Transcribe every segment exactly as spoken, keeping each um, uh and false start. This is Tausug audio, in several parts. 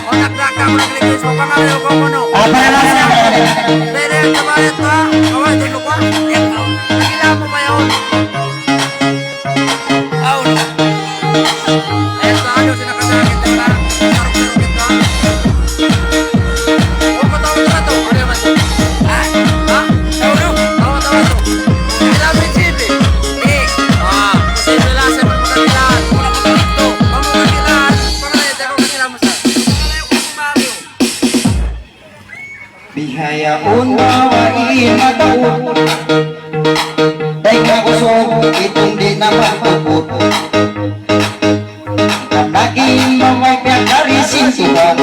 Onak na ka, onak ligis, mapangawi ako mo, no? Apa na lang siya? Pwede ang kabalit ko, ha? Kabalit ko, ha? Ikaw, nakilala mo ba yun? Aw, no? Ayan, sa ano, sinakasakit, di ba? Sarap-sarap ito, ha? O, patawag na to. Ano naman to? Ha? Ha? Tawag, no? Tawag, tawag to. Kailangan may G P. Eh, ah, posible lang siya magpakatilaan. Wala pagkalikto. Pamukatilaan. Bihaun babai mataud, dayn ha usug, itung di' na matuput. Ikan naging mamay piyakari sin Tuhan.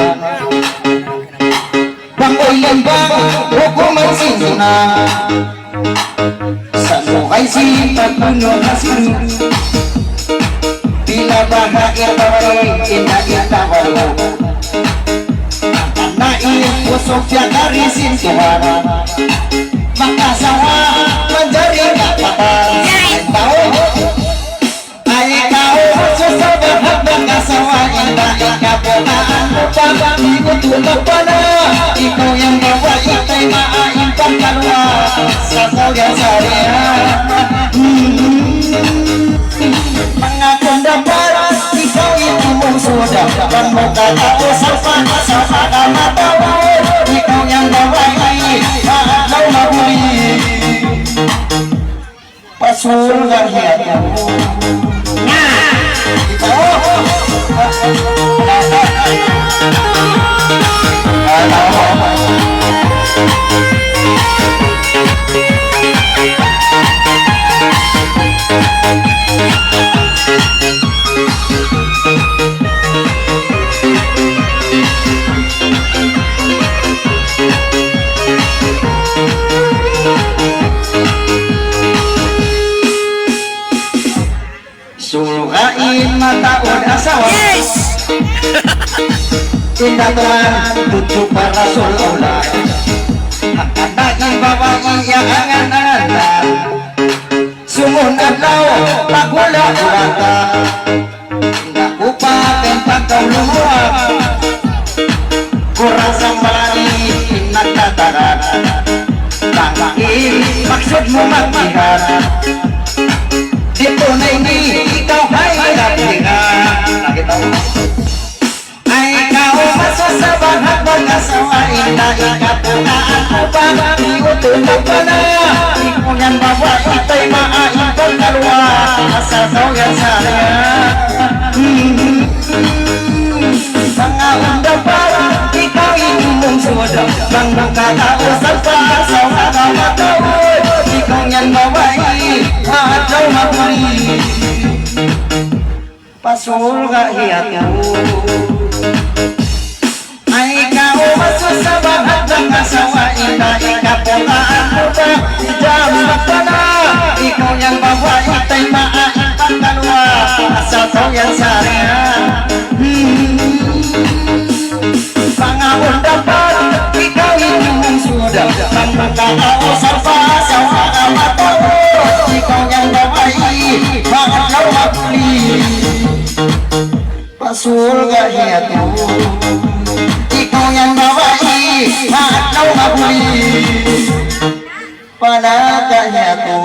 Bang uy limbang, hukuman sin Tuhan. Sa' lugay sin pagbunuh ha sinu. Bila baha' in babai, inda in tawalu. Hangkan na in usug piyakari sin Tuhan. Makasawa, manjari kapatid. Ay, tau. Ay, kaw, masusa ba ha makasawa, inda in kabutaan mu pa. Ikutu ka pa na, ikaw yan babai, taymaun in pagkaluwa. Sa' kaw yan sariya. Hmm. Manga kundapat, ikaw itu mungsuda, bang mu katau sa' pa, sa' pa ka matau, ikaw yan babai, maadlaw mahuli. Pasul ka hiya. Na. Ito. Surga' in mataud asawa. Yes! Inda Tuhan, tudju pa Rasul Aulad. Hangkan na in babai iyangan-angan ta. Sumun adlaw, pagula-gula ta. Inda ku pa in pagkaulunguan. Kurang sambalani in nagtataran. Bang in maksud mu magjihad. Di' tunay ini ikaw hay lapihan. Nakita' mu? Ay, kaw masusa ba ha makasawa, inda in kabutaan mu pa, ikutu ka pa na. Ikaw yan babai, taymaun in pagkaluwa. Asal kaw yan sariya. Hmm. Manga kundapat, ikaw in mungsuda, bang mu katau sa' pa, sa' pa ka matau, ikaw yan babai, maadlaw mahuli. Pasul ka hiya tu. Ay, kaw masusa ba ha makasawa, inda in kabutaan mu pa, hijab magpana, ikaw yan babai, taymaun in pagkaluwa, asal kaw yan sariya. Hmm. Manga kundapat, ikaw in mungsuda, bang mu katau sa' pa, sa' pa ka matau, ikaw yan babai, maadlaw mahuli. Pasul ka hiya tu. Ikaw yan babai, maadlaw mahuli. Pana ka niya tu.